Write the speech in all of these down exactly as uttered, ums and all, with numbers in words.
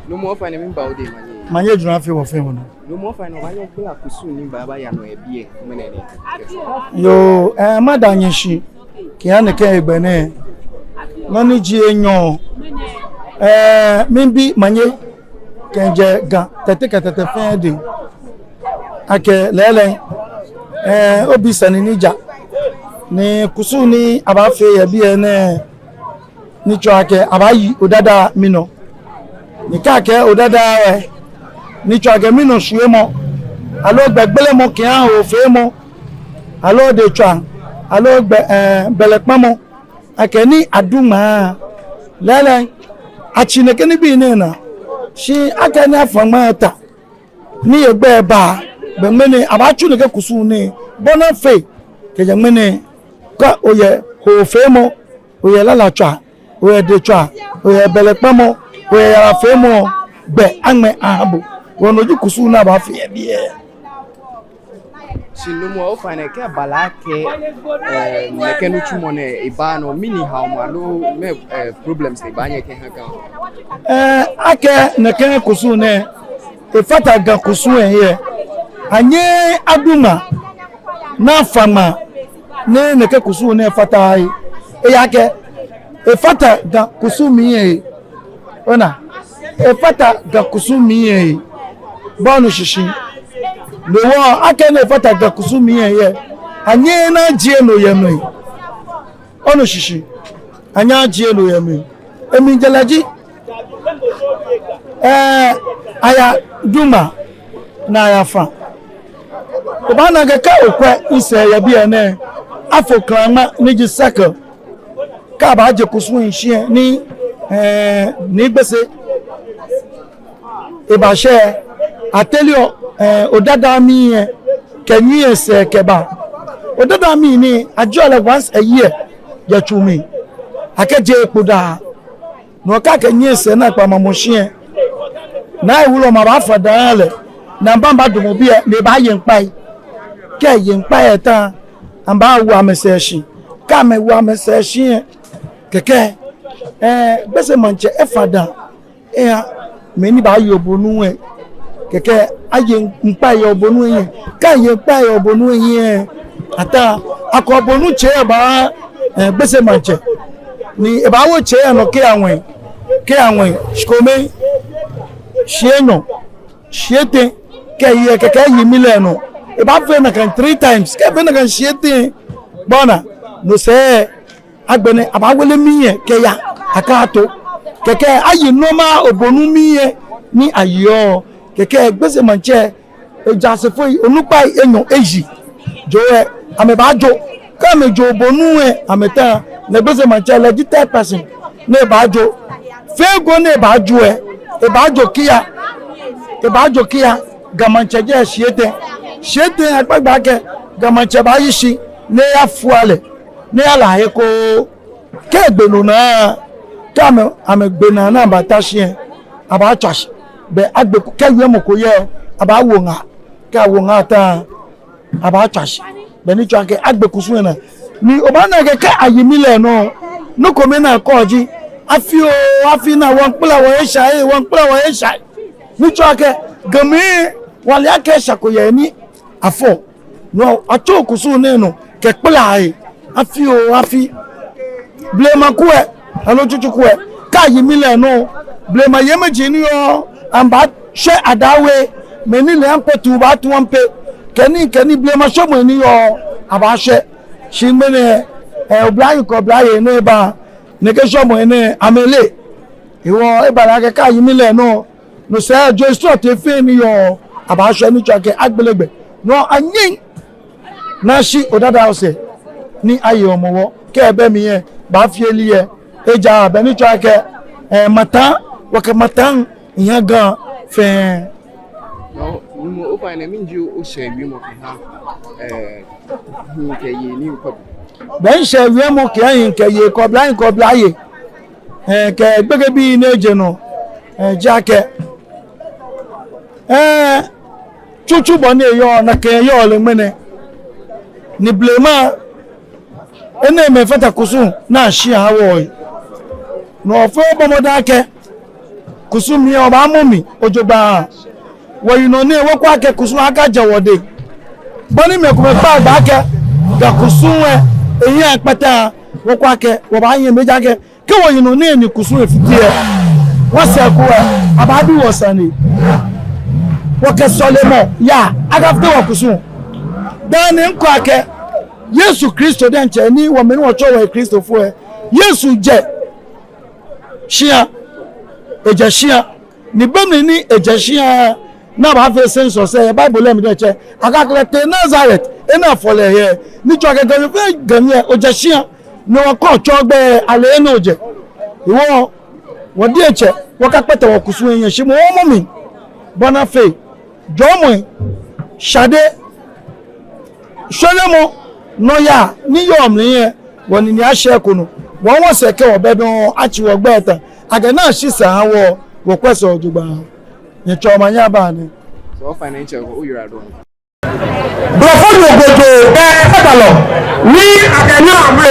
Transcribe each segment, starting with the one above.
Nuumo, ofainɛ, miiba odɛŋ manye. Manye jurɔ afi wɔ fɛɛ mɔ nɔ. Nuumo, ofainɛ, obaanyɛ ogbala kusum ni baaba ya nɔ yɛ biɛ ŋmɛnɛ nɛɛ? Yoo, eh, mada nyɛ shi kɛha nɛkɛ hegbɛ nɛɛ. Nɔ ni ji enyɔ, eh, miibi manye kɛjɛ Ga Tɛte kɛ Tɛtɛ fɛɛ dɛŋ akɛ lɛɛlɛŋ, eh, obi sane ni ja ni kusum ni abaafee yɛ biɛ nɛɛ, ni tsɔɔ akɛ abaayi Odada Minɔ. Ni kɛ akɛɛ Odada lɛ, ni tsɔɔ akɛ minɔ shwiemɔ, aloo gbɛ gbelemɔ kɛha hoofeemɔ, aloo detswaa, aloo gbɛ, eh, bɛlɛkpamɔ, akɛ ni adu ŋmaa. Lɛɛlɛŋ, atsi nɛkɛ nibii nɛɛ naa. Shi akɛni afã ŋmaa eta ni egbɛi ba, bɛ ŋmɛnɛ abaatsu nɛkɛ kusum nɛɛ bɔ ni afee kɛjɛ ŋmɛnɛ. Kɛ oyɛ hoofeemɔ, oyɛ lalatswaa, oyɛ detswaa, oyɛ bɛlɛkpamɔ, oyɛ yarafeemɔ, gbɛ aŋmɛ aha bo. Hewɔ no ji kusum ni abaafee yɛ biɛ. Shi nuumo, ofainɛ, kɛ abala akɛ, eh, nɛkɛ nitsumɔ nɛɛ eba nɔ, mɛni haomɔ aloo mɛɛ, eh, problems ni baanyɛ kɛha Ga? Eh, akɛ nɛkɛ kusum nɛɛ efata Ga kusum lɛ he lɛ, anyɛɛɛ adu ŋmaa ni afã ŋmaa ni nɛkɛ kusum nɛɛ fata he. Ejaakɛ efata Ga kusum mli lɛ he. Ona, efata Ga kusum mli lɛ he. Bo onu shishi? No hewɔ akɛni efata Ga kusum mli lɛ he, anyɛɛɛ ni ajie no yɛ mli. Onu shishi? Anyɛɛɛ ajie no yɛ mli. Emli jɛlɛ ji, eh, ayadu ŋmaa ni ayafã. Obaana akɛ kɛ okwɛ misɛɛ yɛ biɛ nɛɛ, afo klangma ni ji circle. Kɛ abaaje kusum lɛ shishi lɛ ni, eh, Nii Gbese ebashɛ, ateliɔ, eh, Odada mli lɛ kɛ nyɔɔŋ lɛ sɛɛ kɛba. Odada mli ni ajieɔ lɛ once a year yɛ tsu mli. Akɛjeee kpo daa. No hewɔ kɛ akɛ nyɔɔŋ lɛ sɛɛ ni akpa mamɔ shi lɛ, ni ewulɔmɔ baafã daa aha lɛ, ni amɛbaadamɔ biɛ ni ebaaye ŋkpai. Kɛ eye ŋkpai lɛ ta, amɛbaawo amɛsɛɛ shi. Kɛ amɛwo amɛsɛɛ shi lɛ, kɛkɛ, eh, Gbese Maŋtsɛ efã daa eha mɛi ni baaye obonu lɛ. Kɛkɛ aye ŋkpai yɛ obonu lɛ hiɛ. Kɛ aye ŋkpai yɛ obonu lɛ hiɛ lɛ, ata akɛ obonu tsei lɛ baaha, eh, Gbese Maŋtsɛ. Ni ebaawo tsei lɛ anɔ kɛya ŋwɛi, kɛya ŋwɛi, shikome, shii enyɔ, shii etɛ, kɛ eyi lɛ kɛkɛ eyi mli lɛ nɔ. Ebaafee nakai three times. Kɛ efee nakai shii etɛ, bo ona, no sɛɛ agbɛnɛ abaawele mli lɛ kɛya, akɛto. Kɛkɛ ayi normal obonu mli lɛ ni ayeɔ. Kɛkɛ Gbese Maŋtsɛ ejaasefoi onukpai enyɔ eji. Joo lɛ, amɛbaajo. Kɛ amɛjo obonu lɛ amɛta, ni Gbese Maŋtsɛ lɛ ji third person ni ebaajo. Fɛɛ goo ni ebaajo lɛ, ebaajo kiya. Ebaajo kiya. Ga Maŋtsɛ jɛ shii etɛ. Shii etɛ akpa gbɛ akɛ Ga Maŋtsɛ baayi shi ni eyafua lɛ, ni eyala he koo. Kɛ egbe no naa, kɛ amɛ, amɛgbe naa ni abata shi lɛ, abaatswa shi. Bɛ agbe, kɛ wiemɔ ko yɛ, abaawo ŋaa. Kɛ awo ŋaa ta, abaatswa shi. Bɛ ni tsɔɔ akɛ agbe kusum lɛ naa. Ni obaana akɛ kɛ ayi mli lɛ nɔ, nɔ kome ni akɛɔ ji, afi oo, afi naa, wɔmiikpala wɔhe eshai, wɔmiikpala wɔhe eshai. Ni tsɔɔ akɛ Gamɛi, wɔle akɛ esha ko yɛ ni afɔ. No hewɔ atsɔɔ kusum nɛɛ nɔ kɛkpalaa he. Afi oo, afi. Blema ko lɛ, aloo tsutsu ko lɛ, kɛ ayi mli lɛ nɔ, blema yei amɛji ni yɔɔ, amɛbaashwɛ adawe, mɛi ni le ampe tu baatu ampe. Kɛ nii, kɛ nii, blema shwɛmɔi ni yɔɔ, abaashwɛ. Shi ŋmɛnɛ, eh, oblayei kɛ oblayei ni ba, nɛkɛ shwɛmɔi nɛɛ, amɛleee. Hewɔ ebalaa akɛ kɛ ayi mli lɛ nɔ, no sɛɛ jɔɔ srɔtoi fɛɛ ni yɔɔ, abaashwɛ ni tsɔɔ akɛ agbele gbɛ. No hewɔ anyɛŋ ni ashi Odada House ni aye Hɔmɔwɔ. Kɛ ebɛ mli lɛ, baafieli lɛ, Ejaakɛ bɛ ni tsɔɔ akɛ, eh, mataa, wɔkɛ mataa miiha Ga fɛɛ. Nɔ, Nuumo, ofainɛ, mɛni ji oshɛɛ wiemɔ kɛha, eh, hii kɛ yei ni kɔ. Bɛ mishɛɛ wiemɔ kɛha hii kɛ yei kɛ oblahii kɛ oblayei, eh, kɛ gbekɛbii ni eje nɔ, eh, ji akɛ, eh, tsutsu bɔ ni eyɔɔ, nakai eyɔɔ lɛ ŋmɛnɛ. Ni blema, enɛɛmɛi fata kusum ni ashi aha wɔ. Ni wɔfɛɛ wɔbɔ mɔdɛŋ akɛ kusum lɛ, wɔbaamɔ mli jogbaŋŋ. Wɔyinɔ nɛɛ, wɔkwɛ akɛ kusum lɛ akajɛ wɔdɛŋ. Bɔ ni mɛi komɛi kpaa gbɛ akɛ Ga kusum lɛ, ehiii akpata, wɔkwɛ akɛ wɔbaanyɛ, ejaakɛ kɛ wɔyinɔ nɛɛ ni kusum lɛ efite lɛ, wɔsɛɛ ko lɛ, abaabi wɔ sane. Wɔkɛ sɔlemɔ yaa akafite wɔ kusum. Dani mikɛɔ akɛ Yesu Kristo diɛŋtsɛ ni wɔ mɛi ni wɔtsɛɔ wɔhe Kristofoi lɛ, Yesu jɛ shia, ejɛ shia. Ni be mli ni ejɛ shia, ni abaafee census lɛ, Bible lɛ mli diɛŋtsɛ, akɛɛ akɛ lɛ etee Nazareth, ni afɔ lɛ he, ni tsɔɔ akɛ Ganyo fɛɛ Ganyo lɛ, ojɛ shia, ni wɔkɔ tsɔ gbɛ ale ni ojɛ. Hewɔ, wɔ diɛŋtsɛ, wɔkakpata wɔkusum lɛ hiɛ, shi moŋ wɔmɔ mli, bɔ ni afee, jɔɔmɔi, shade, shweremɔ, nɔyaa ni yɔɔ mli lɛ, wɔnine ashɛ eko nɔ. Wɔ wɔsɛɛ kɛ wɔbɛ dɔŋŋ, atsi wɔgbɛi ta. Akɛ ni ashi sɛɛ aha wɔ, wɔkwɛ sɛɛ jogbaŋŋ. Nyɛtsɔɔ omanye aba nɛ. Blɔfo nyo godo bɛ fɛtalɔ ni akɛ ni amɛ.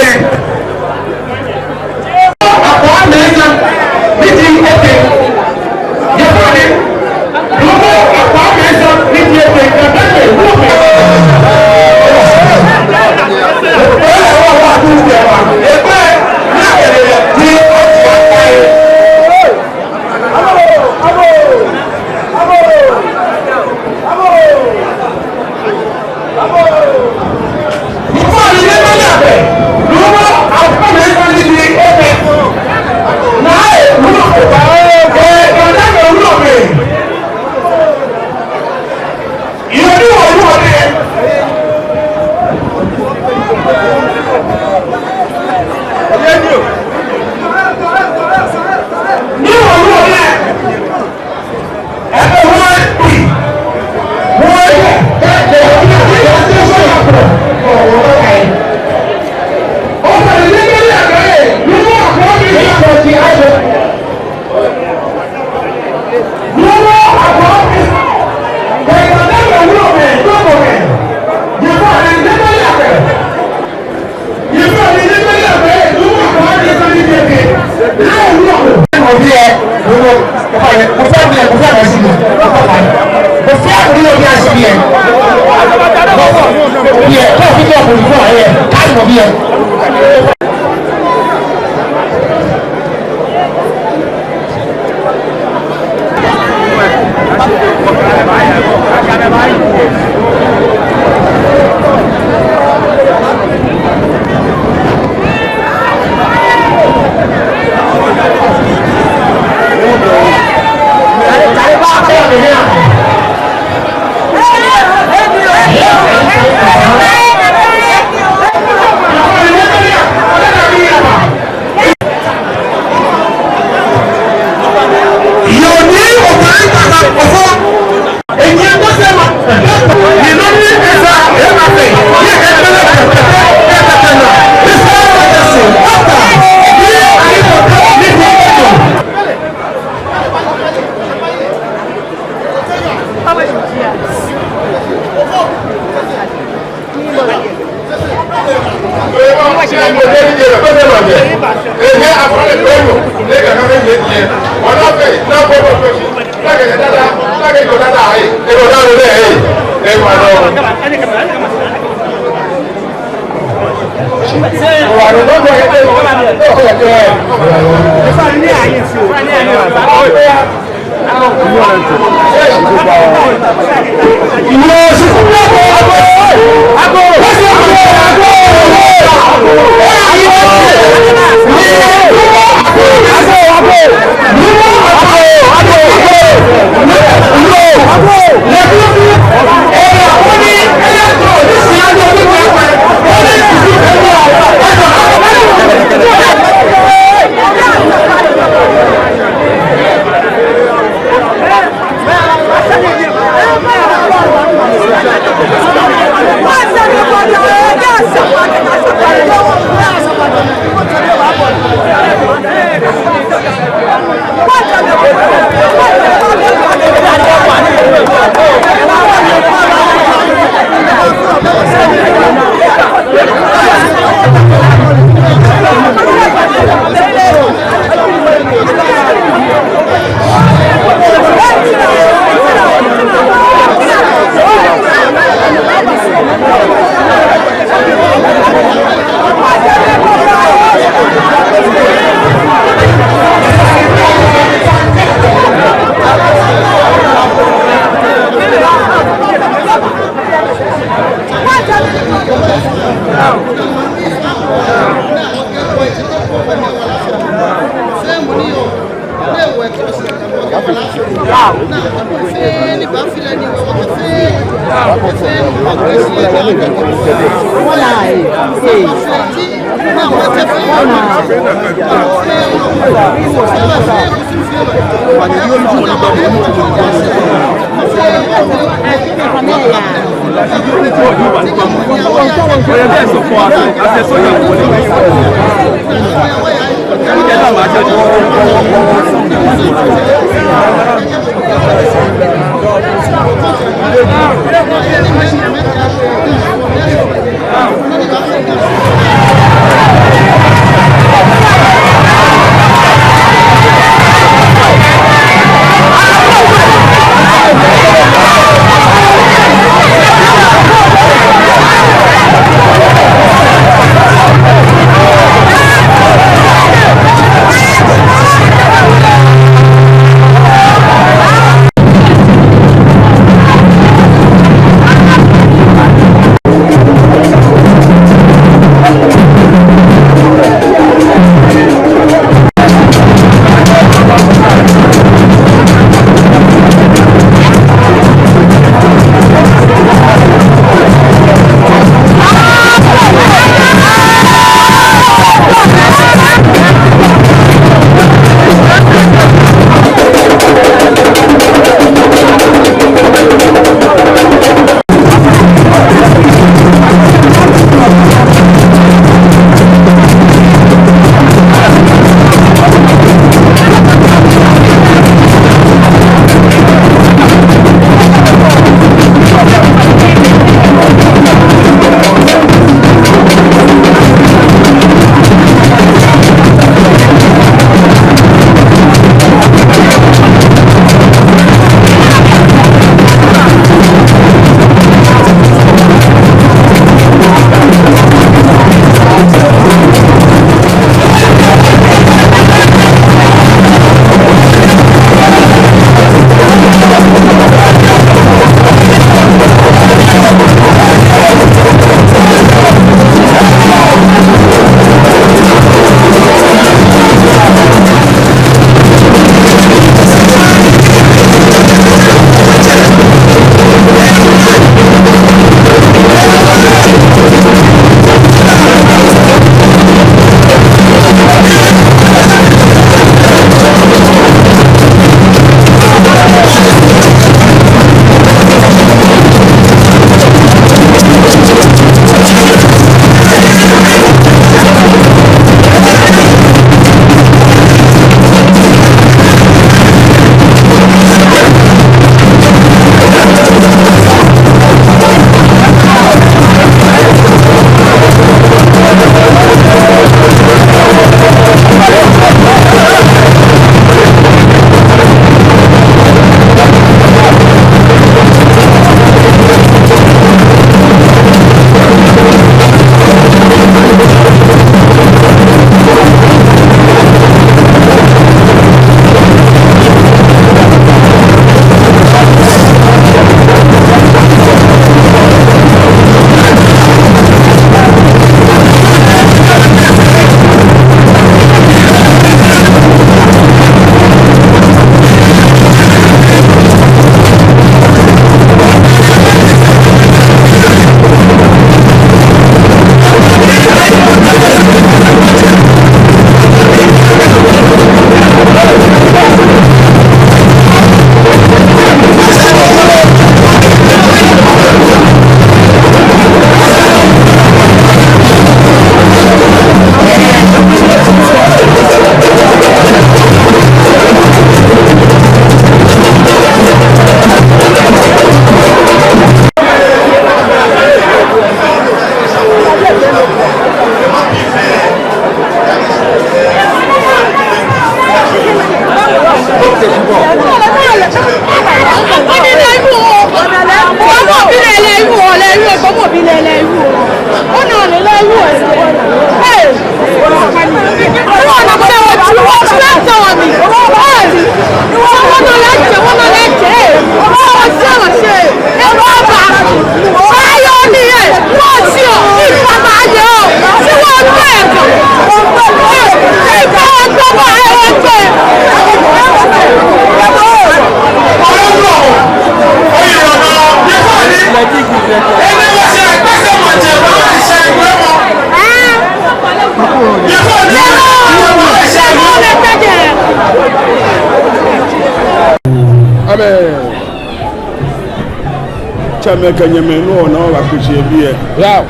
Tsɛmɛi kɛ nyɛmɛi ni wɔna wɔbakpe shi yɛ biɛ. Yao.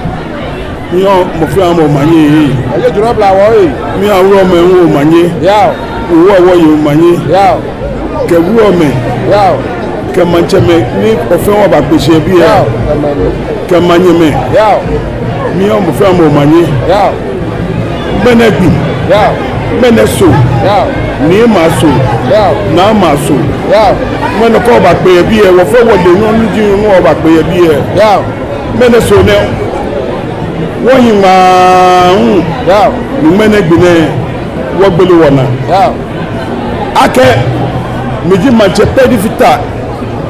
Miiha mɔ fɛɛ mɔ omanye. Aye jurɔ bla wɔ ee. Miiha wulɔmɛi hu omanye. Yao. Wɔwɔɔyei omanye. Yao. Kɛ wulɔmɛi. Yao. Kɛ maŋtsɛmɛi ni wɔ fɛɛ wɔbakpe shi yɛ biɛ. Yao. Kɛ manyɛmɛi. Yao. Miiha mɔ fɛɛ mɔ omanye. Yao. Ŋmɛnɛ gbi. Yao. Ŋmɛnɛ Soo. Yao. Niimɛi a-Soo. Yao. Naamɛi a-Soo. Yao. Ŋmɛnɛ kɛ wɔbakpe yɛ biɛ, wɔ fɛɛ wɔle nɔ ni ji nɔ wɔbakpe yɛ biɛ. Yao. Ŋmɛnɛ Soo nɛ, wɔyi ŋmaa hu. Yao. Ni ŋmɛnɛ gbi nɛɛ, wɔgbele wɔnaa. Yao. Akɛ, mi ji maŋtsɛ Pɛdi Fita,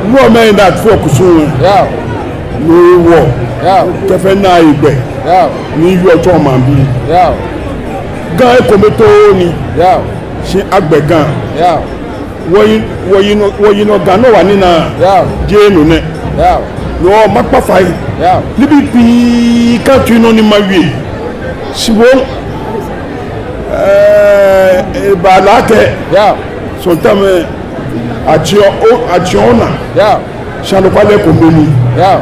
wulɔmɛi ni afɔ kusum. Yao. Ni wɔ. Yao. Kɛfee naa egbɛ. Yao. Ni yɔɔ tsɔɔ maŋbii. Yao. Ga ekomɛi too ni. Yao. Shi agbɛ Ga. Yao. Wɔyi, wɔyinɔ, wɔyinɔ Ga nɔ wɔnina. Yao. Jeee no nɛ. Yao. No makpa fai. Yao. Nibii pii kã tsui nɔ ni mawie. Shi bo, eh, eba lɛ akɛ. Yao. Sometimes, eh, atsiɔ, o, atsiɔ naa. Yao. Shi anɔkwale ko bɛ mli. Yao.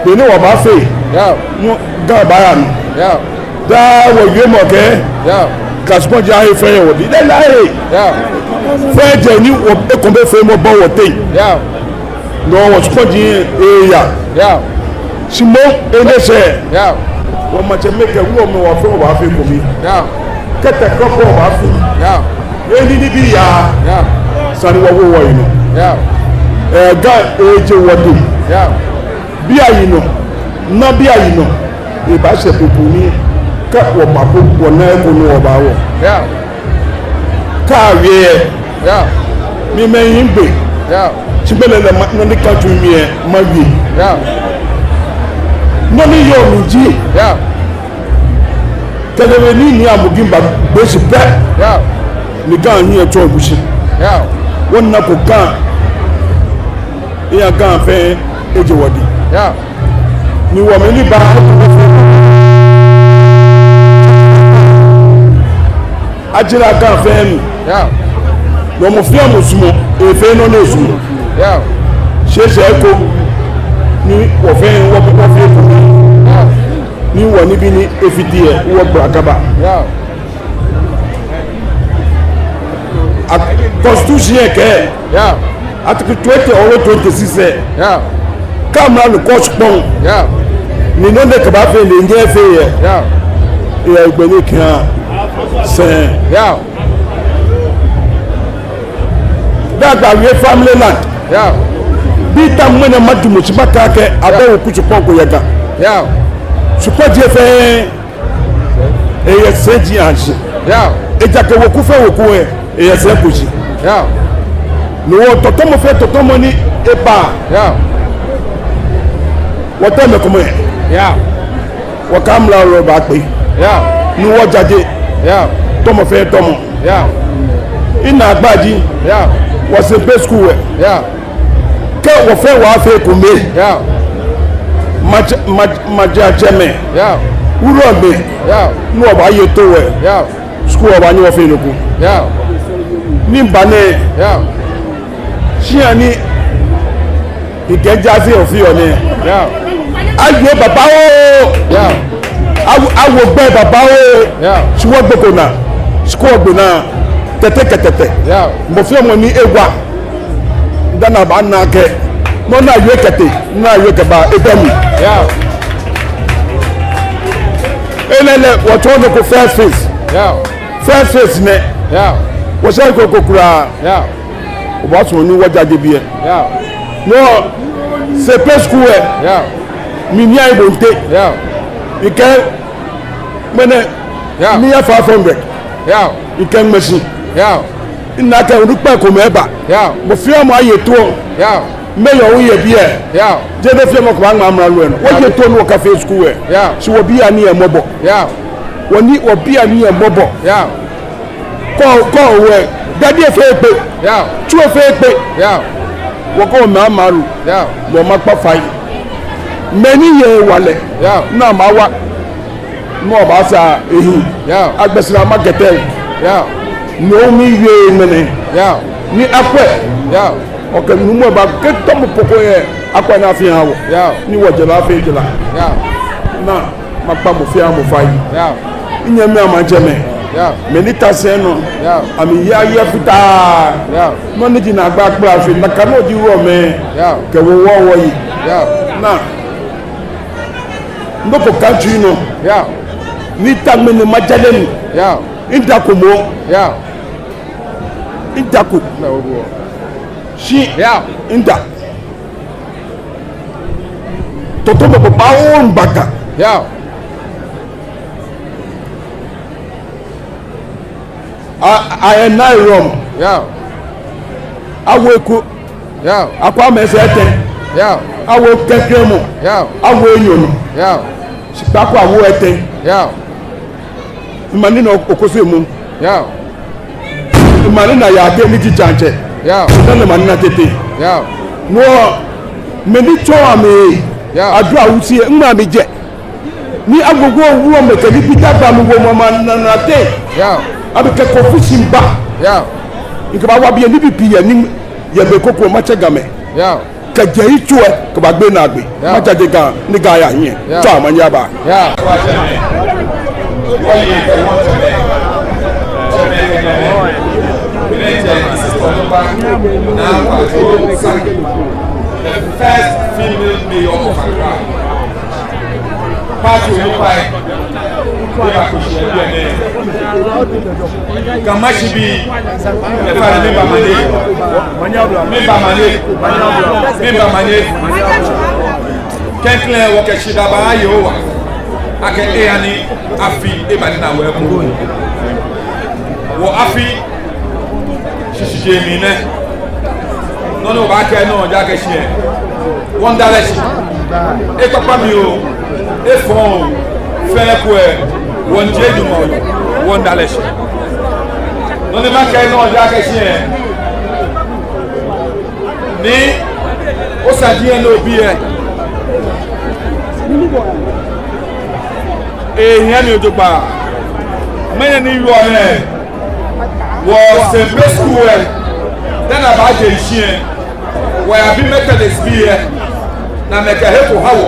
Be ni wɔbaafee. Yao. Nyɔ, Ga baaya nɔ. Yao. Daa wɔwiemɔ kɛ. Yao. Ga shikpɔji ahe fɛɛ yɛ wɔdɛŋ. Lɛɛlɛŋ ahe. Yao. Fɛɛ jɛ ni wɔ, ekomɛi fɛɛ mɔ bɔ wɔteŋ. Yao. No wɔshikpɔji eya. Yao. Shi moŋ enɛ sɛɛ. Yao. Wɔmaŋtsɛmɛi kɛ wulɔmɛi wɔ fɛɛ wɔbaafee ekome. Yao. Kɛtɛ kɔkɔ wɔbaafee. Yao. Eni nibii yaa. Yao. Sani wɔwo wɔyinɔ. Yao. Eh, Ga eje wɔdɛŋ. Yao. Biɛ yinɔ. Naa biɛ yinɔ. Ebaashɛ be ko ni kɛ wɔba ko wɔna eko ni wɔbaawɔ. Yao. Kaawie. Yao. Mi mɛi yi ŋgbe. Yao. Shi belɛ lɛ ma, nɔ ni kã tsui mli lɛ mawie. Yao. Nɔ ni yɔɔ mli ji. Yao. Kɛlɛ be ni Nii Amugi baagbe shi pɛ. Yao. Ni Ga hiɛ tsɔ ebu shi. Yao. Wɔnako Ga. Eya Ga fɛɛ eje wɔdɛŋ. Yao. Ni wɔmɛi ni ba. Ajie la Ga fɛɛ mli. Yao. Nɔ mɔ fɛɛ mɔ sumɔɔ, efee nɔ ni esumɔɔ. Yao. Shi esa eko. Ni wɔ fɛɛ wɔ, wɔfee eko. Yao. Ni wɔnibii ni efite lɛ, wɔgbala kɛba. Yao. A, constitution lɛ kɛɛ. Yao. Article twenty or twenty-six lɛ. Yao. Kɛ amralo kɔ shikpɔŋ. Yao. Ni nɔ ni ekɛbaafee lɛ enyɛɛɛ efee lɛ. Yao. Eyɛ gbɛ ni ekɛha sɛi. Yao. Dagba wie family land. Yao. Biɛ tamɔ ŋmɛnɛ madumɔ shi makɛɛ akɛ abɛ weku shikpɔŋ ko yɛ Ga. Yao. Shikpɔji fɛɛ eyɛ sɛi ji ashi. Yao. Ejaakɛ weku fɛɛ weku lɛ, eyɛ sɛi ko ji. Yao. Ni wɔ tɔtɔmɔ fɛɛ tɔtɔmɔ ni eba. Yao. Wɔteŋ mɛi komɛi. Yao. Wɔkɛ amralo baakpe. Yao. Ni wɔjaje. Yao. Tɔmɔ fɛɛ tɔmɔ. Yao. Ina agba ji. Yao. Wɔ Sempe school lɛ. Yao. Kɛ wɔ fɛɛ wɔfee ekome. Yao. Maŋtsɛ, maŋ, maŋtsɛmɛi. Yao. Wulɔmɛi. Yao. Ni wɔbaaye too lɛ. Yao. School lɛ wɔbaanyɛ wɔfee nɔ ko. Yao. Ni mba nɛɛ. Yao. Shia ni mikɛ jaase lɛ fioo nɛɛ. Yao. Awie babaoo. Yao. Awo, awo gbɛ babaoo. Yao. Shi wɔgbeko naa. Shi kɛ wɔgbe naa. Tɛtɛ kɛ tɛtɛ. Yao. Mɔ fɛɛ mɔ ni ewa. Dani abaana akɛ nɔ ni awie kɛtee, nɔ ni awie kɛba, ebɛ mli. Yao. Enɛ lɛ, wɔtsɔɔ nɔ ko first phase. Yao. First phase nɛ. Yao. Wɔshɛ ko ko kwraa. Yao. Obaasumɔ ni wɔjaje biɛ. Yao. No Sempe school lɛ. Yao. Mi ni ayi bo nte. Yao. Mikɛɛ ŋmɛnɛ. Yao. Miya five hundred. Yao. Mikɛɛ ŋmɛshi. Yao. Mina akɛ onukpai komɛi ba. Yao. Mɔ fɛɛ mɔ aye too. Yao. Mayor hu yɛ biɛ. Yao. Jeee nɔ fɛɛ nɔ ko baaŋma amralo lɛ nɔ. Yao. Wɔye too ni wɔkafee school lɛ. Yao. Shi wɔbii anii lɛ mɔbɔ. Yao. Wɔnii, wɔbii anii lɛ mɔbɔ. Yao. Kɔ, kɔ wɛ. Dadi efee ekpe. Yao. Tsu efee ekpe. Yao. Wɔkɛ wɔmɛi amralo. Yao. Wɔmiikpa fai. Mɛi ni yɛ hewalɛ. Yao. Ni amɛwa. Ni wɔbaasaa ehiɛ. Yao. Agbɛsra ma kɛtɛ. Yao. No miwie ŋmɛnɛ. Yao. Ni akwɛ. Yao. Okɛ nuumo ba kɛ tɔmɔ poko yɛ. Akwɛ ni afee aha wɔ. Yao. Ni wɔjɛ la afee jɛ la. Yao. Ni makpa mɔ fɛɛ mɔ fai. Yao. Nyɛmimɛi, maŋtsɛmɛi. Yao. Mɛi ni ta sɛi nɔ. Yao. Amɛyi ayɛ fitaa. Yao. Nɔ ni ji naagba kpla fɛɛ, nakai nɔŋŋ ji wɔmɛi. Yao. Kɛ wɔ wɔ wɔyi. Yao. Ni nɔ ko kã tsui nɔ. Yao. Ni ta ŋmɛnɛ majalɛ mi. Yao. Midako mɔ. Yao. Midako. Shi. Yao. Mida. Tɔtɔ bɔ bɔ bawo ŋgbaka. Yao. A, a, ena erom. Yao. Awo eko. Yao. Akwa mɛsɛ etɛ. Yao. Awo kɛkɛmɔ. Yao. Awo enyɔ nɔ. Yao. Shikpako awo etɛ. Yao. Mɛni nɔ okoso emu. Yao. Mɛni nɔ yaa tɛ ni ji janjɛ. Yao. Nɔ ni mɛni nɔ tete. Yao. No, mɛni tsɔ amɛ. Yao. Adua wusi, ŋma mi jɛ. Ni agogo owuɔ mɛi kɛ ni bi dagba mi wo mama nana tɛ. Yao. Abi kɛ confusion ba. Yao. Ŋkɛ ba wa biɛ ni bi pii yɛ ni yɛ be koko matsɛ Gamɛi. Yao. Kɛjɛ yitso lɛ kɛbagbe naagbee. Yao. Majaje Ga ni Ga aya hiɛ. Yao. Tswa manyɛ aba. Yao. First female mayor of Accra. Party onukpai. Eba kɛshi yɛ biɛ nɛɛ. Ga Mashi bii. Efa ni miba manye. Miba manye. Miba manye. Klɛŋklɛŋ wɔkɛ shidaa baaha Yehowa. Akɛ eha ni afi eba ni na wɔ eko. Wɔ afi shishijee mli nɛ. Nɔ ni wɔbaakɛɛ nɔ ji akɛ shi lɛ, wɔmiida lɛ shi. Ekpakpa mli oo, efɔŋ oo, fɛɛ kwɛ, wɔmiijie Nyɔŋmɔ, wɔmiida lɛ shi. Nɔ ni makɛɛ nɔ ji akɛ shi lɛ, ni osaji lɛ ni obi lɛ, ehiɛ mi jogbaŋŋ. Mɛni ni yɔɔ nɛ? Wɔ Sempe school lɛ, dani abaaje shishi lɛ, wɔyabi Methodist bii lɛ, ni amɛkɛ he ko ha wɔ,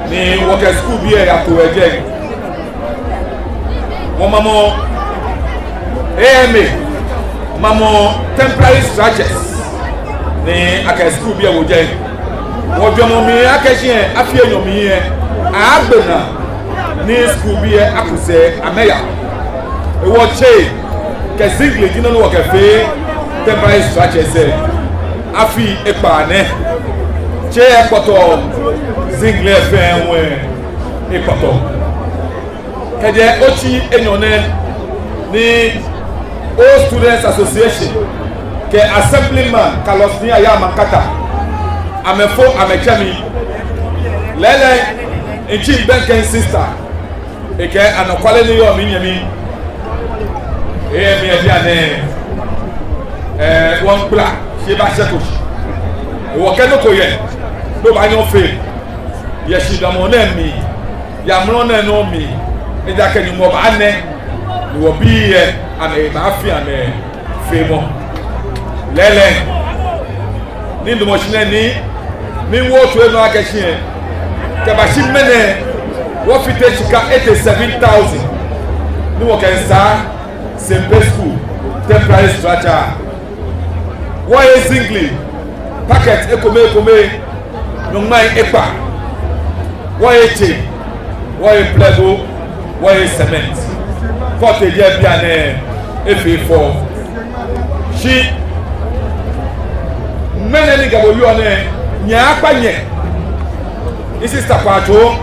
ni wɔkɛ school bii lɛ yato jɛi. Wɔmamɔ A M A, mamɔ temporary structures, ni akɛ school bii lɛ wo jɛi. Wɔjwɛŋmɔ mli akɛ shi lɛ, afi enyɔ mli lɛ, agbe naa ni school bii lɛ aku sɛɛ amɛya. Hewɔ tsei kɛ singlet ji nɔ ni wɔkɛfee temporary structures lɛ. Afi ekpaa nɛ. Tsei lɛ kpɔtɔɔ, singlet fɛɛ hu lɛ ekpɔtɔ. Kɛjɛ otsi enyɔ nɛɛ ni Old Students Association kɛ Assemblyman Carlos Nii Ayaa Mankata, amɛfo amɛtsɛ mi. Lɛɛlɛŋ, mitsi bɛŋkɛ sister, ekɛɛ anɔkwale ni yɔɔ minyɛmi. Eyɛ mi ebi anɛ, ɛɛ, wɔmiikpla shi eba shɛ ko shi. Hewɔ kɛ nɔ ko yɛ ni obaanyɛ ofee yɛ shidaamɔ nɛɛ mli, yɛ amrɔ nɛɛ nɔŋŋ mli, ejaakɛ Nyɔŋmɔ baanɛ, ni wɔbii lɛ amɛbaafi amɛfeemɔ. Lɛɛlɛŋ, ni midamɔ shi nɛɛ ni miwo toi nɔ akɛ shi lɛ, kɛbashi ŋmɛnɛ, wɔfite shika eighty-seven thousand ni wɔkɛsaa Sempe School temporary structure. Wɔye singlet packet ekome ekome nyɔŋmai ekpaa. Wɔye tsei, wɔye plɛgo, wɔye cement. Kɔɔte jɛ bianɛ efee fɛo. Shi ŋmɛnɛ ni mikɛ bo yɔɔ nɛɛ, nyɛ akpa nyɛ. Misister Kwatso,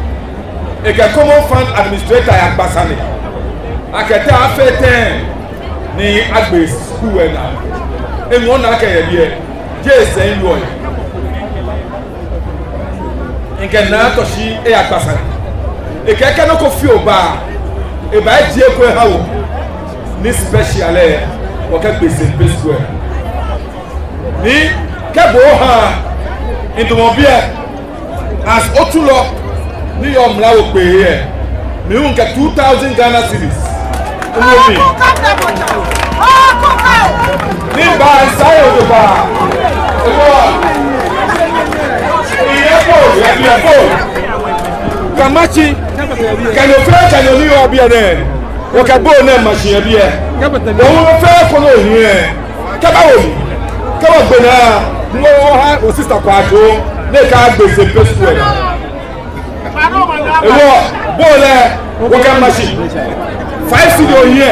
ekɛ Common Fund Administrator yagba sane akɛ te afee tɛŋŋ ni agbe school lɛ naa. Eŋɔɔ naa akɛ yɛ biɛ, jeee sɛɛ yɔɔ yɛ. Mikɛ Naa Tɔshi eyagba sane. Ekɛɛ kɛ nɔ ko fioo ba, ebaajie eko eha wɔ. Ni special lɛ, wɔkɛgbe Sempe school lɛ. Ni kɛ bo oha midamɔ biɛ, as otsulɔ ni yɔɔ mla wo kpee lɛ, mi hu mikɛ two thousand Ghana cedis. Ewo mi. Ni mibaa, misaa yɛ odo ba. Ewo. Kɛ bowl, kɛ match, kɛ nɔ fɛɛ kɛ nɔ ni yɔɔ biɛ nɛɛ, wɔkɛ bowl nɛɛ ma shi yɛ biɛ. Wɔwo nɔ fɛɛ ko ni ohiɛ, kɛba wo mi, kɛba gbe naa, ni wɔha wɔ sister Kwajo, ni ekagbe Sempe school lɛ. Hewɔ bowl lɛ, wɔkɛ ma shi. Five cedi ohiɛ,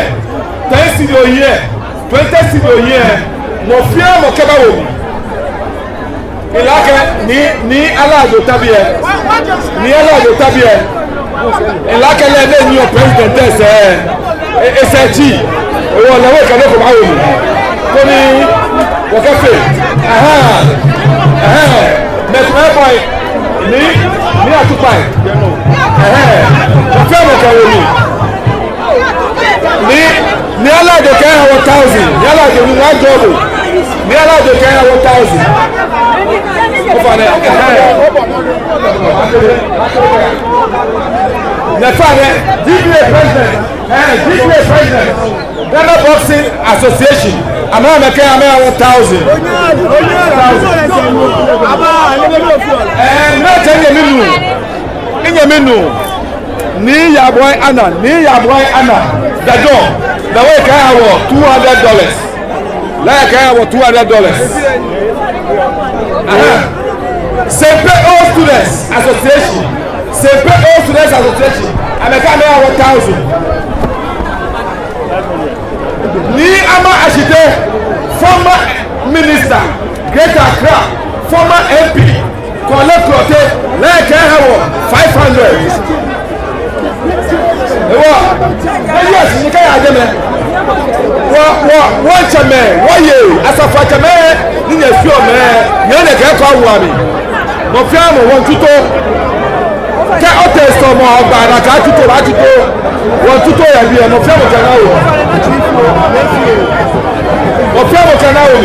ten cedi ohiɛ, twenty cedi ohiɛ, mɔ fɛɛ mɔ kɛba wo mi. Mile akɛ Nii, Nii Alhaji Otabiɛ. Nii Alhaji Otabiɛ. Mile akɛ lɛ ni enyɛɔ president lɛ sɛɛ, e, esɛɛ tsi. Hewɔ lɛ hu ekɛ nɔ ko baawo mi, koni wɔkɛfee. Ɛhɛɛ. Ɛhɛɛ. Mɛi komɛi bɔi. Nii, Nii Atukpai. Ɛhɛɛ. Mɔ fɛɛ mɔ kɛwo mi. Nii, Nii Alhaji kɛha wɔ thousand. Nii Alhaji, Nyɔŋmɔ ajɔɔ bo. Nii Alhaji kɛha wɔ thousand. Ofainɛ. Nɛɛ fainɛ, D B A president. Eh, D B A president. Ghana Boxing Association. Amɛ, amɛkɛ, amɛha wɔ thousand. Eh, mɛi tɛ nyɛmi nuu. Minyɛmi nuu. Nii Yaboi Anna, Nii Yaboi Anna, Dadon, lɛ hu ekɛha wɔ two hundred dollars. Lɛ ekɛha wɔ two hundred dollars. Aha. Sempe Old Students Association, Sempe Old Students Association, amɛkɛ amɛha wɔ thousand. Nii Ama Ashitey, former minister, Greater Accra, former M P, Korle Klottey, lɛ ekɛha wɔ five hundred. Hewɔ, eh, yes, nyɛkɛya jɛmɛ. Wɔ, wɔ, wɔtsɛmɛi, wɔyei, asafoiatsɛmɛi, ni nyɛfeɔ mɛi, nyɛ nɛkɛ kɔ awu ami. Mɔ fɛɛ mɔ wɔŋtsutoo. Kɛ otee sɔlemɔ gbɛ naa, kɛ atsutoo, atsutoo. Wɔŋtsutoo yɛ biɛ, mɔ fɛɛ mɔ kɛ naa wo. Mɔ fɛɛ mɔ kɛ naa wo.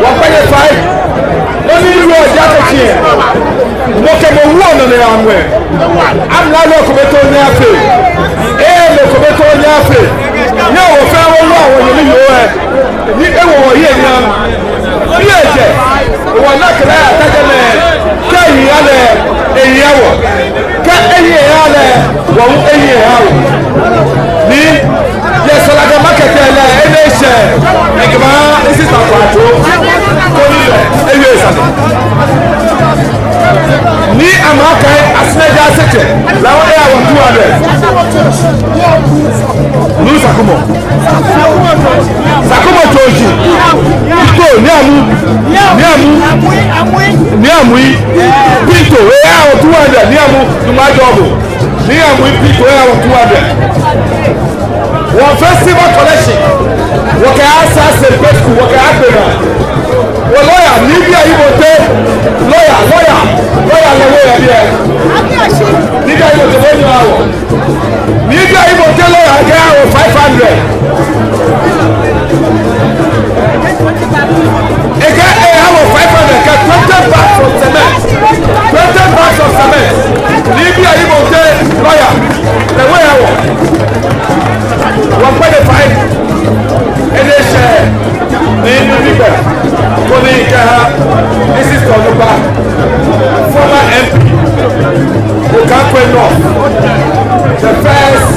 Wɔkpɛ nyɛ fai. Nɔ ni yɔɔ ji akɛ tsɛ, mɔ kɛ mɔ woɔ nɔ ni eyaŋwɛ. Amralo ko bɛ too nyɛ afee. Ee, mɔ ko bɛ too nyɛ afee. Nyɛ wɔ fɛɛ wɔwoa wɔnyɛmi yoo lɛ. Ni ewo wɔyi enyam. Biɛ jɛ, wɔna kɛlɛ ata jɛmɛ. Kɛ eyi eha lɛ, eyi eha wɔ. Kɛ eyi eha lɛ, wɔ hu eyi eha wɔ. Ni, yɛ Salaga market lɛ, enɛ eshɛ, ekɛba, esi ta kwa to. Koni lɛ, ewie sane. Nii Amaa Kai, Asinaja Asɛtɛ, lɛ hu eha wɔ two hundred. Nuu Sakumɔ. Sakumɔ Tsoji. Pito, Nii Amu. Nii Amu. Nii Amui. Pito, eha wɔ two hundred. Nii Amu, Nyɔŋmɔ ajɔɔ bo. Nii Amui, Pito, eha wɔ two hundred. Wɔfee silver collection. Wɔkɛ asa Sempe School, wɔkɛ agbe naa. Wɔ lawyer, Nii Bii Ayi Bonte. Lawyer, lawyer, lawyer lɛ hu yɛ biɛ. Nii Bii Ayi Bonte, bo nyɛ wɔ. Nii Bii Ayi Bonte lawyer kɛha wɔ five hundred. Ekɛɛ eha wɔ five hundred kɛ twenty bags of cement. Twenty bags of cement. Nii Bii Ayi Bonte lawyer lɛ hu eha wɔ. Wɔkpɛ nyɛ fai. Enɛ eshɛ. Ni, ni, ni bɛ. Koni kɛha, this is Tɔnuba, former M P, Okankwe North, the first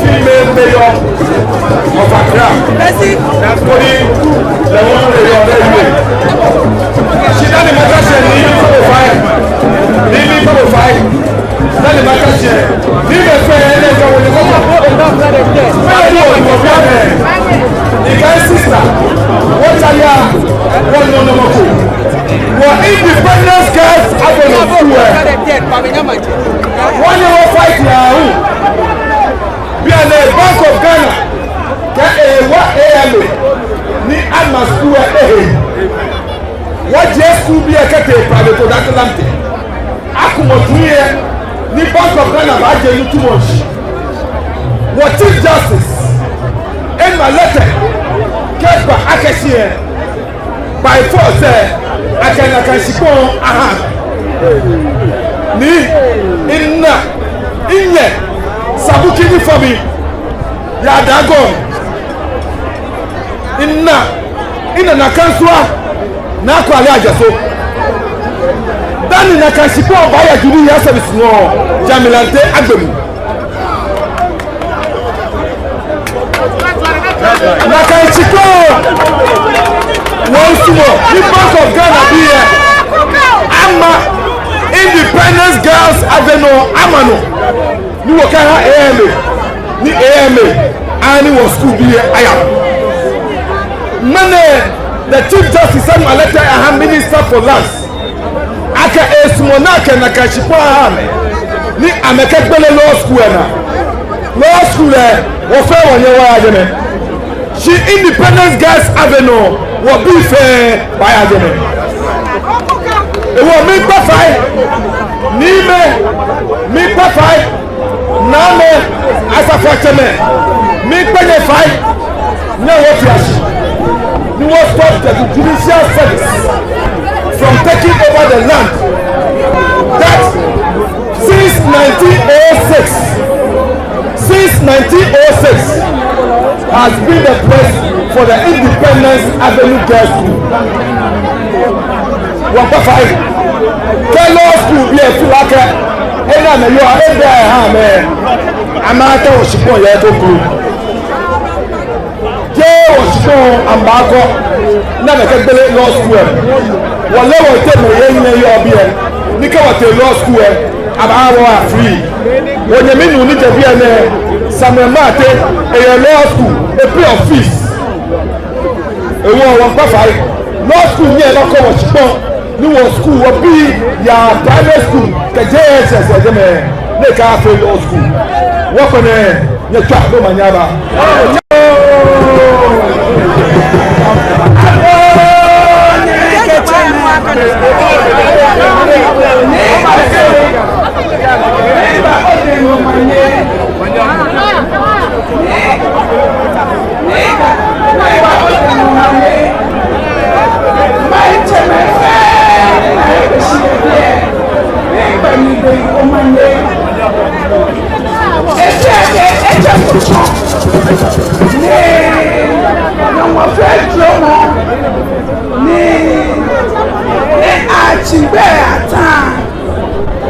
female mayor of Accra. Koni, the one mayor, the mayor. Shi dani mata shi ni, ni fo fai. Ni, ni fo fai. Dani mata shi. Ni mɛi fɛɛ ni kɛ wɔ ni kɔkɔ. Fɛɛ ni wɔ ni wɔ fɛɛ. Ni kɛ sister. Wɔtsɛ ya. Wɔnɔ nɔ mɔ ko. Wɔ Independence Girls Academy school lɛ. Wɔnyɛ wɔ fight ya hu. Bianɛ Bank of Ghana kɛɛ ewa A M A ni ama school lɛ ehe. Wɔjie school bii lɛ kɛtee private to that lamte. Akumɔ tsu lɛ ni Bank of Ghana baajie nitsumɔ shishi. Wɔ Chief Justice ema letter kɛba akɛ shi lɛ, by force lɛ, akɛ nakai shikpɔŋ aha. Ni, mina, minyɛ, Sabuki ni fɔ mi, ya Dagon. Mina, mina Naa Kansua, Naa Kwale Adjaso. Dani nakai shikpɔŋ baaya juu ni yaa service nɔ, Jamilante Agbemu. Nakai shikpɔŋ, wɔmiisumɔ ni Bank of Ghana bii lɛ ama Independence Girls Avenue ama nɔ, ni wɔkɛha A M A, ni A M A aha ni wɔ school bii lɛ aya. Ŋmɛnɛ, the Chief Justice Samuel Alete aha Minister for Lands akɛ esumɔɔ ni akɛ nakai shikpɔŋ aha amɛ, ni amɛkɛgbele law school lɛ naa. Law school lɛ, wɔ fɛɛ wɔnyɛ wɔya jɛmɛ. Shi Independence Girls Avenue, wɔbii fɛɛ baaya jɛmɛ. Ehewɔ miikpa fai, niimɛi, miikpa fai, naamɛi, asafoatsɛmɛi, miikpa nyɛ fai, nyɛ wɔfia shi, ni wɔ stop the judicial service from taking over the land that since nineteen oh six, since nineteen oh six has been the place for the Independence Avenue Girls School. Wɔmiikpa fai, kɛ law school bii lɛ feel akɛ enɛ amɛyɔɔ, ebɛ ha amɛ, amɛtao shikpɔŋ yɛ kroko. Jeee wɔshikpɔŋ amɛbaakɔ ni amɛkɛgbele law school lɛ. Wɔle wɔteŋ mɛi ni yɔɔ biɛ, ni kɛ wɔtee law school lɛ, abaaha wɔ free. Wɔnyɛmi nuu ni jɛ biɛ nɛɛ, Samuel Martey, eyɛ law school, e-pay fees. Ehewɔ wɔmiikpa fai, law school nyɛŋ ni akɔ wɔshikpɔŋ, ni wɔ school, wɔbii aya primary school kɛ J S S yɛ jɛmɛ, ni akɛfee law school. Wɔkpɛlɛ, nyɛtswaa omanye aba. Ni, ni wɔfee dromɔ, ni, ni atsi gbɛi ata,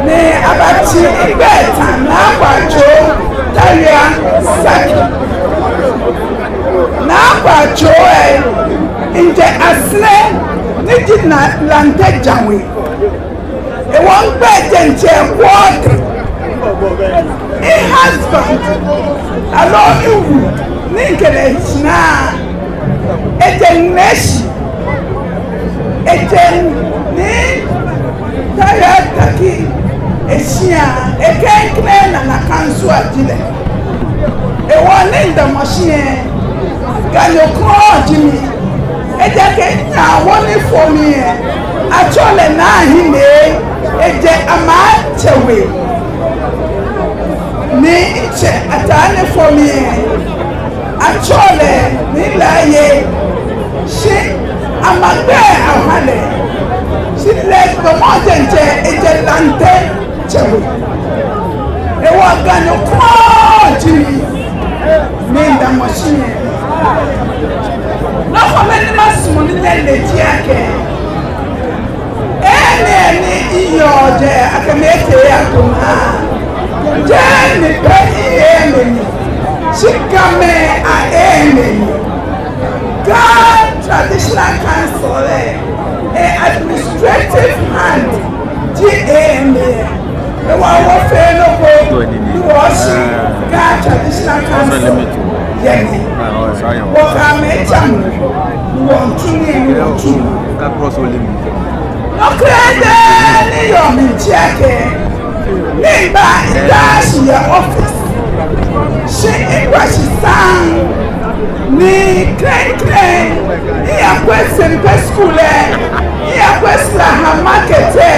ni abatsi gbɛi ata Naa Kwatsoo Tawia Saki. Naa Kwatsoo lɛ, mijɛ Asere ni ji Naa Lante Jaŋ We. Ehewɔ migbɛi diɛŋtsɛ Kwɔte. Mi-husband, aloo miwu, ni mikɛ lɛ hi shinaa, ejɛ Ngleshie, ejɛ Nii Tawia Taki eshia, eklɛŋklɛŋ Nana Kansua ji lɛ. Ehewɔ ni midamɔ shi lɛ, Ganyo krɔŋŋ ji mi. Ejaakɛ minyɛ awo ni fo mi lɛ, atsɛɔ lɛ Naa Hene, ejɛ Amatsɛ We. Ni mitsɛ ataa ni fo mi lɛ, atsɛɔ lɛ Nii Laryea. Shi amɛgbɛi aha lɛ. Shi lɛ gbɔmɔ diɛŋtsɛ, ejɛ Lante Tsɛ We. Ehewɔ Ganyo krɔŋŋ ji mi, ni midamɔ shi lɛ. Nɔ kome ni masumɔ ni nyɛle ji akɛ, enɛ ni miyɔɔ jɛi akɛ mitee ato naa. Jeee mi pɛ ji A M A ni, shi Gamɛi a-A M A ni. Ga Traditional Council lɛ, e-administrative hand ji A M A. Ehewɔ wɔfeee nɔ ko ni wɔshi Ga Traditional Council yɛ mli. Wɔkɛ amɛ tsa mu, ni wɔmiitsu nii, ni wɔmiitsu nii. Nɔ krɛdɛɛ ni yɔɔ mli ji akɛ, miba, midaa shi yɛ office. Shi mikpa shi saŋŋ, ni klɛŋklɛŋ, miyakwɛ Sɛmpɛ school lɛ, miyakwɛ Sraha market lɛ,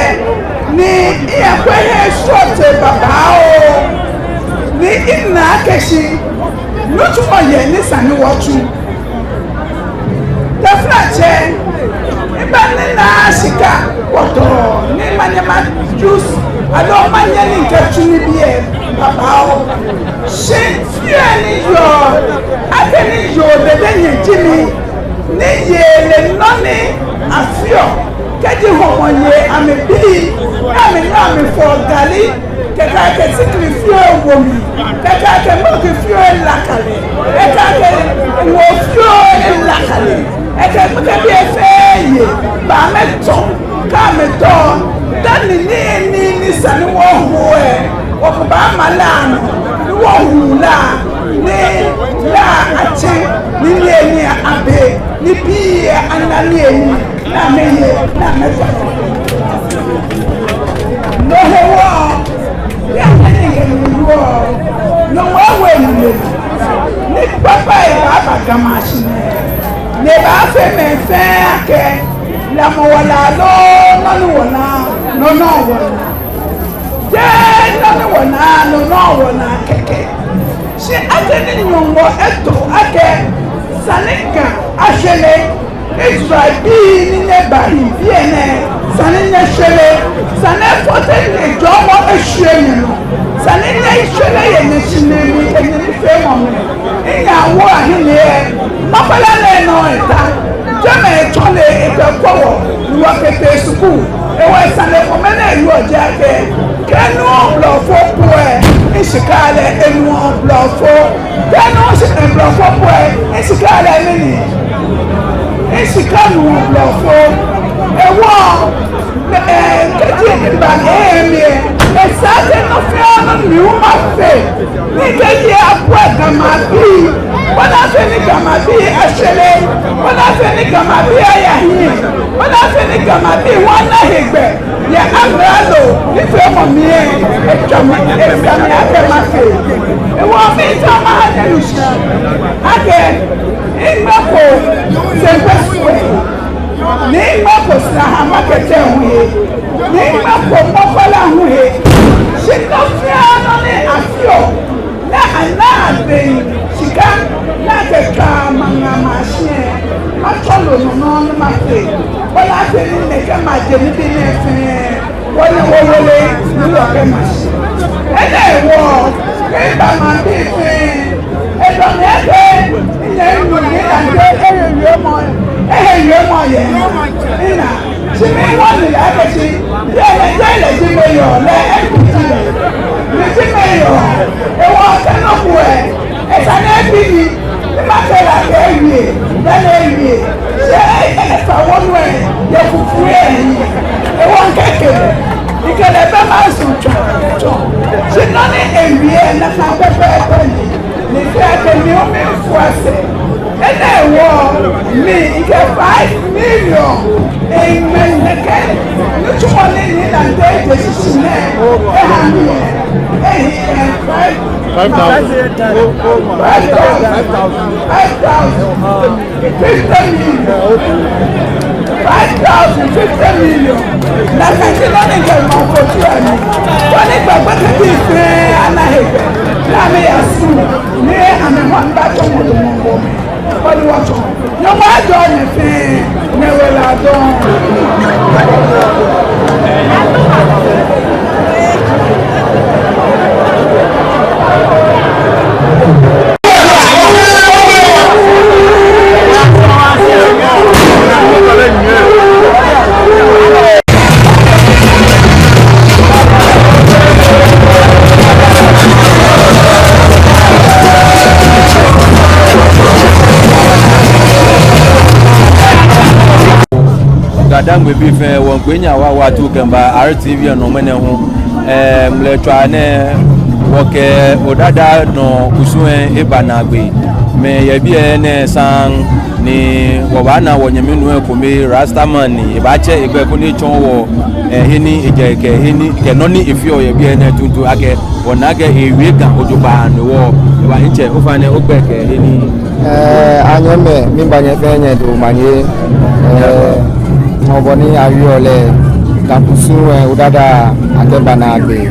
ni miyakwɛ hei srɔtoi babaoo. Ni mina akɛ shi nitsumɔ yɛ ni sa ni wɔtsu. Taflatsɛ, miba ni minaa shika kpɔtɔɔ ni manyɛ ma-use, aloo manyɛ ni mikɛtsu nibii lɛ babaoo. Shi fioo ni yɔɔ, akɛni yoo dɛdɛ nyɛ ji mi, ni yɛ lɛ nɔ ni afeɔ Kɛji hɔmɔ ye amɛbii, ni amɛnyɛɔ amɛfɔɔ gali, kɛkɛ akɛ sikli fioo ewo mli, kɛkɛ akɛ milk fioo elaka lɛ, kɛkɛ akɛ ŋoo fioo elaka lɛ, kɛkɛ gbekɛbii fɛɛ ye, bɛ amɛtɔ, kɛ amɛtɔ, dani nii ni, ni sa ni wɔhu lɛ, wɔkɛbaama la nɔ, ni wɔhu la, ni la atsɛ, ni niyenii abe, ni bii ana niyenii, ni amɛye, ni amɛfa. No hewɔ, ya ni kɛ nu wɔ, no wɔ wɛ nu le. Ni kpakpa ebaaba Ga Mashi nɛɛ, ni ebaafee mɛi fɛɛ akɛ, lamɔ wɔnaa loo, nɔ ni wɔnaa, nɔ nɔ wɔnaa. Jeee nɔ ni wɔnaa, nɔ nɔ wɔnaa kɛkɛ. Shi akɛni Nyɔŋmɔ eto akɛ, sa ni Ga ashwere, Israelbii ni nyɛba hiɛ biɛ nɛɛ, sa ni nyɛshwere, sa ni efɔŋ ni jɔɔmɔ eshwie nyɛnɔ, sa ni nyɛshwere yɛ nyɛshinii mli kɛ nyɛnifeemɔ mli. Ni nyɛwo ahiɛ lɛ, mafala lɛ nɔ eta. Jɛmɛ etsɔ lɛ ekɛkwɛ wɔ, ni wɔkɛtee skul. Hewɔ sane kome ni eyɔɔ ji akɛ, kɛ nuuu blɔfo po lɛ, mishika lɛ enuɔ blɔfo. Kɛ nuuu shi, eh, blɔfo po lɛ, mishika lɛ mɛni? Mishika nuɔ blɔfo. Hewɔ, eh, kɛji miba nɛɛ mli lɛ, esa akɛ nɔ fɛɛ nɔ ni miwu mafee. Ni kɛji abua Ga maŋbii, bɔ ni afee ni Ga maŋbii ashwere, bɔ ni afee ni Ga maŋbii aya hiɛ, bɔ ni afee ni Ga maŋbii wɔna hegbɛ yɛ amralo nifeemɔ mli lɛ, etsɔ mi, esa mi akɛ mafee. Hewɔ miitao maha nyɛnu shi akɛ, miŋmɛko Sɛmpe Square, ni miŋmɛko Sraha Market hu he, ni miŋmɛko Makola hu he. Shi nɔ fɛɛ nɔ ni afeɔ, ni ana abɛŋ shika, ni akɛkɛ maŋ Ga Mashi lɛ, matsɔ loo nɔ nɔ ni mafee. Bɔ ni afee ni nɛkɛ maje nibii nɛɛ fɛɛ, wɔnyɛ wɔwolo, ni wɔkɛ Mashi. Enɛ hewɔ, kɛ miba maŋbii fɛɛ, edɔ mi akɛ, minyɛ minu ni akɛ, ehe wiemɔ, ehe wiemɔ yɛ, mina. Shi miwɔ ni lɛ akɛ shi, yɛ lɛ, yɛ lɛ ji mayor, lɛ M P ji lɛ. Mi ji mayor, hewɔ kɛ nɔ ko lɛ, esa ni ebi mi, ni makɛɛ lɛ akɛ ewie, dani ewie. Shi e, e, efa wonu lɛ, yɛ fufui lɛ hiɛ. Hewɔ mikɛɛ akɛ, mikɛ lɛ bɛ maŋ sɔŋŋ tsɔ, tsɔ. Shi nɔ ni ewie lɛ, nakai pɛpɛɛpɛ ni. Ni fɛɛ kɛ mi hu mifua sɛɛ. Enɛ hewɔ mi mikɛ five million eŋmɛ nɛkɛ nitsumɔ ni Nii Dantey eje shishi nɛɛ eha mi lɛ. Ehi, eh, five, five thousand. Five thousand. Five thousand. Fifty million. Five thousand, fifty million. Nakai ji nɔ ni mikɛ ma ko tu ani. Koni gbɛkɛ bii fɛɛ ana hegbɛ, ni amɛya skul, ni amɛmɔ ni batsɔ mɔ to mɔ ko. Koni wɔtsɔ. Nyɔŋmɔ ajɔɔ nyɛ fɛɛ, nyɛwala dɔŋŋ. GaDangme bii fɛɛ, wɔmiigbee nyɛ waa waa atuu kɛmiiba R T V lɛ nɔ ŋmɛnɛ hu. Ɛɛ, ŋmlɛtswaa nɛɛ, wɔkɛ Odada nɔ kusum lɛ eba naagbee. Mɛi yɛ biɛ nɛɛ saŋŋ ni wɔbaana wɔnyɛmi nuu lɛ kome, Rastaman, ni ebaatsɛ egbɛi koni etsɔɔ wɔ, ɛɛ, he ni ejɛ kɛ he ni, kɛ nɔ ni efeɔ yɛ biɛ nɛɛ tuuntu akɛ wɔna akɛ ewie Ga jogbaŋŋ ni wɔ. Eba ntsɛ, ofainɛ ogbɛi kɛ he ni. Ɛɛ, anyɛmimɛi, miiŋa nyɛ fɛɛ nyɛdamɔ manye. Ɛɛ, mɔ bɔ ni awieɔ lɛ, Ga kusum lɛ, Odada akɛba naagbee.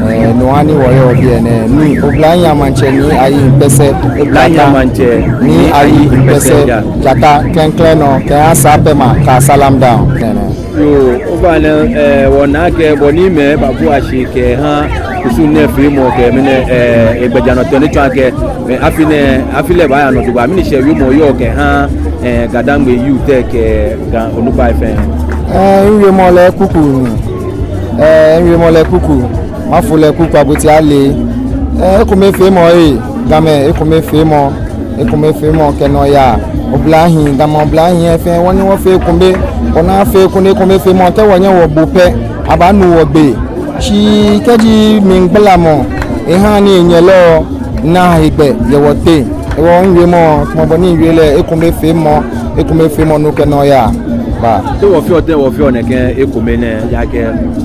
Ɛɛ, no hewɔ ni wɔyɔɔ biɛ nɛɛ. Ni oblahii amaŋtsɛ Nii Ayi Kpɛsɛ. Oblahii amaŋtsɛ Nii Ayi Kpɛsɛ. Jata klɛŋklɛŋ nɔ, kɛha Sapema kɛ Asalam Down. Nɛnɛ. Yoo, ofainɛ, ɛɛ, wɔna akɛ bɔ ni mɛi babua shi kɛha kusum nɛɛ feemɔ kɛ mɛi nɛɛ, ɛɛ, egbɛjianɔtoo ni tsɔɔ akɛ, ɛɛ, afi nɛɛ, afi lɛ baaya nɔ jogbaŋŋ, mɛni shɛɛ wiemɔ oyɔɔ kɛha, ɛɛ, GaDangme youth lɛ kɛ Ga onukpai fɛɛ. Ɛɛ, miwiemɔ lɛ kuku ni. Ɛɛ, miwiemɔ lɛ kuku. Mafo lɛ kuku aboti ale. Ɛɛ, ekomefeemɔ ee, Gamɛi, ekomefeemɔ, ekomefeemɔ kɛ nɔyaa. Oblahii, Gamɛi oblahii lɛ fɛɛ, wɔnyɛ wɔfee ekome, bɔ ni afee koni ekomefeemɔ, kɛ wɔnyɛ wɔbo pɛ, abaanu wɔgbee. Shi kɛji mligbalamɔ eha ni enyɛlɔ naa hegbɛ yɛ wɔteŋ. Hewɔ miwiemɔ, tamɔ bɔ ni miwie lɛ, ekomefeemɔ, ekomefeemɔ nɔ kɛ nɔyaa. Baa. Te wɔfeɔ, te wɔfeɔ nɛkɛ ekome nɛɛ, ejaakɛ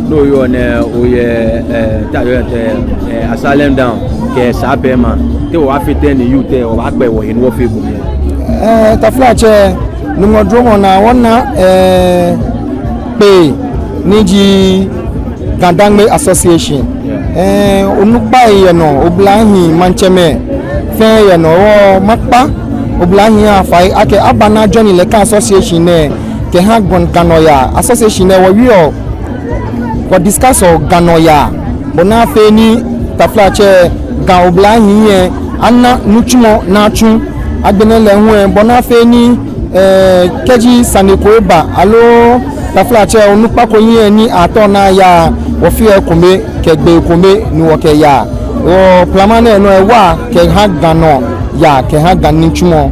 no yɔɔ nɛɛ, oyɛ, ɛɛ, te ayɔɔ tɛŋŋ, ɛɛ, Asylum Down kɛ Sapema. Te wɔbaafee tɛŋŋ ni youth lɛ, wɔbaakpɛ wɔhe ni wɔfee ekome? Ɛɛ, taflatsɛ, Nyɔŋmɔ duromɔ naa wɔna, ɛɛ, kpee ni ji Ga Dangme Association. Ɛɛ, onukpai yɛ nɔ, oblahii, maŋtsɛmɛi fɛɛ yɛ nɔ. Hewɔ makpa oblahii afai akɛ abana join lɛ Ga association nɛɛ kɛha Ga, Ga nɔyaa. Association nɛɛ wɔwieɔ, wɔ discussɔ Ga nɔyaa, bɔ ni afee ni, taflatsɛ, Ga oblahii lɛ ana nitsumɔ ni atsu. Agbɛnɛ lɛ hu lɛ, bɔ ni afee ni, ɛɛ, kɛji sane ko eba aloo, taflatsɛ, onukpa ko yɛ ni atɔ ni aya, wɔfeɔ ekome kɛ gbee kome ni wɔkɛyaa. Hewɔ plama nɛɛ nɔ ewa kɛha Ga nɔyaa kɛha Ga nitsumɔ.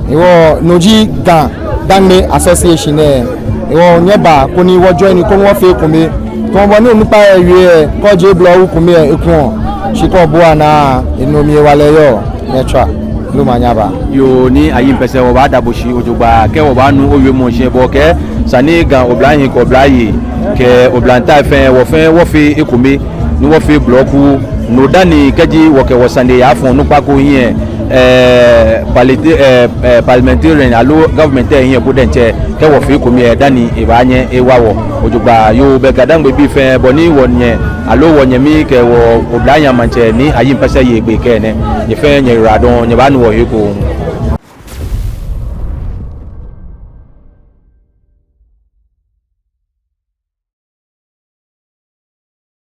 Hewɔ no ji Ga Dangme Association lɛ. Hewɔ nyɛbaa koni wɔ join koni wɔfee ekome. Tamɔ bɔ ni onukpa lɛ wie lɛ, kɛ ojie blɔwu kome lɛ ekuɔ, shi kɛ obua naa lɛ, enɔ mli hewalɛ yɔɔ. Nyɛtswaa, loo manyaba. Yoo, Nii Ayi Mpɛsɛ, wɔbaada bo shi jogbaŋŋ, kɛ wɔbaanu owiemɔ shishi, bo kɛ sane Ga oblahii kɛ oblayei kɛ oblantai fɛɛ, wɔ fɛɛ wɔfee ekome ni wɔfee blɔku. No dani kɛji wɔkɛ wɔsane yaafɔ onukpa ko hiɛ, ɛɛ, palite-, ɛɛ, ɛɛ, parliamentarian aloo government lɛ hiɛ po diɛŋtsɛ, kɛ wɔfee ekome lɛ, dani ebaanyɛ ewa wɔ jogbaŋŋ. Yoo, bɛ Ga Dangme bii fɛɛ, bɔ ni wɔnyɛ aloo wɔnyɛmi kɛ wɔ oblahii maŋtsɛ Nii Ayi Mpɛsɛ ye egbee kɛɛ nɛ, nyɛ fɛɛ nyɛyiwaladɔŋŋ, nyɛbaanu wɔhe ekoŋŋ.